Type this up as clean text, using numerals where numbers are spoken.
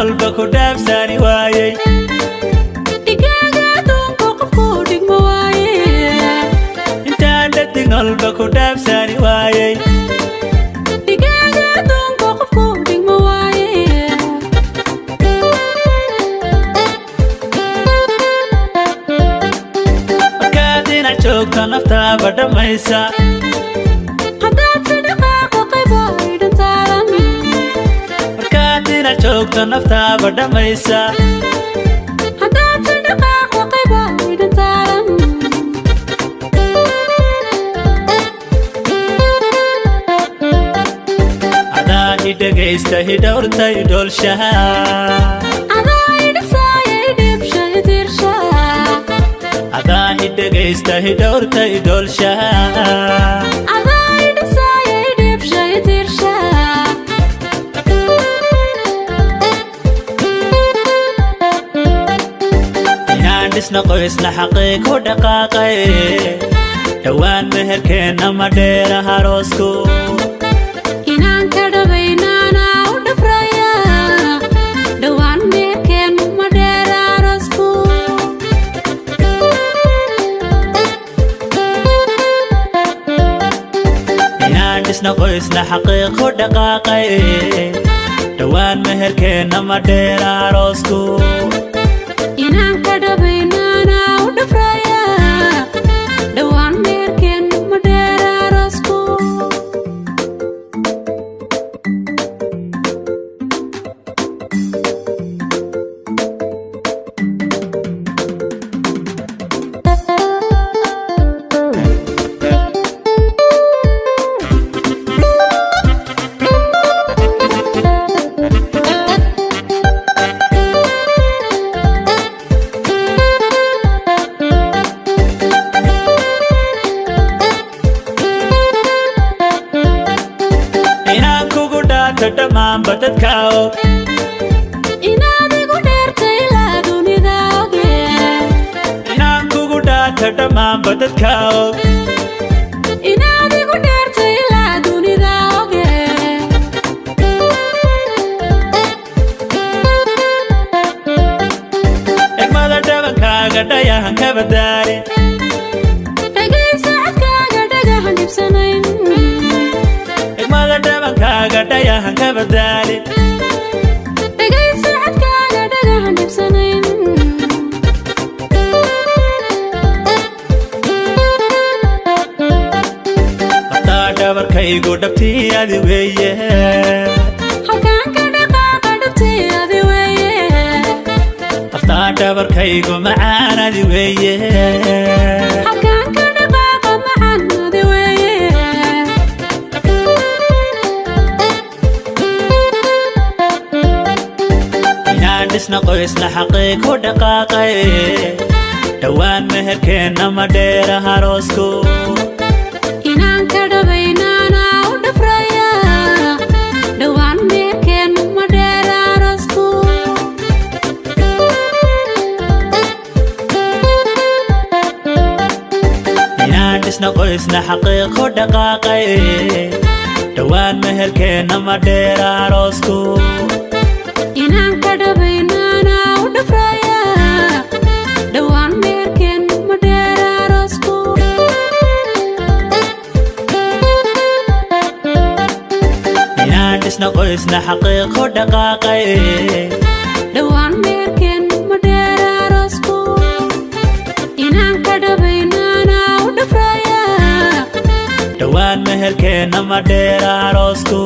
Noolba ku dhaafsani waayey. Dhigaaga aduunka qofku dhigma waaye. Intaan dhadig noolba ku dhaafsani waayey. Dhigaaga aduunka qofku dhigma waaye. Markaad dhinac joogto naftaaba dhammaysa. Haddaad si dhaqaaqa qaybo idhan taalan. Markaad dhinac joogto naftaaba dhammaysa. Haddaad si dhaqaaqa qaybo idhan taalan. Adaa i dhegaysta hidhowrta idhoolshaha. Adaa idhisaaya idhibsha idirsha. Adaa i dhegaysta hidhowrta idhoolshaha. Adaa idhisaaya idhibsha idirsha. Inaan dhisna qoysna xaqii ku dhaqaaqay. Dhowaan meherkeenna ma dheera aroosku. Inaan ka dhabaynaana u dhafraya. Dhowaan meherkeennu ma dheera aroosku. Inaan dhisna qoysna xaqii ku dhaqaaqay. Dhowaan meherkeenna ma dheera aroosku. Inaan ka dhabaynaana u dhafraya. Dhowaan meherkeennu ma dheera aroosku. Inaan kugu dhaato dhammaanba dadka og. Inaad igu dheertay ilaa dunida oge. Inaan kugu dhaato dhammaanba dadka og. Inaad igu dheertay ilaa dunida oge. Egmada dhabankaaga dhayahan ka badaali. Dhegayso codkaaga dhagahan dhibsanayn. Egmada dhabankaaga dhayahan ka badaali. Dhegayso codkaaga dhagahan dhibsanayn. Hataa dhabarkaygu dhabtii adi weeye. Halkaan ka dhaqaaqa dhabtii adi weeye. Haftaa dhabarkaygu macaan adi weeye. Halkaan ka dhaqaaqa macaan adi weeye. Inaan dhisna qoysna xaqii ku dhaqaaqay. Dhowaan meherkeenna ma dheera aroosku. Inaan ka dhabaynaana u dhafraya. Dhowaan meherkeennu ma dheera aroosku. Inaan dhisna qoysna xaqii ku dhaqaaqay. Dhowaan meherkeenna ma dheera aroosku. Inaan ka dhabaynaana u dhafraya. Dhowaan meherkeennu ma dheera aroosku. Inaan dhisna qoysna xaqii ku dhaqaaqay. Dhowaan meherkeennu ma dheera aroosku. Inaan ka dhabaynaana u dhafraya. Dhowaan meherkeenna ma dheera aroosku.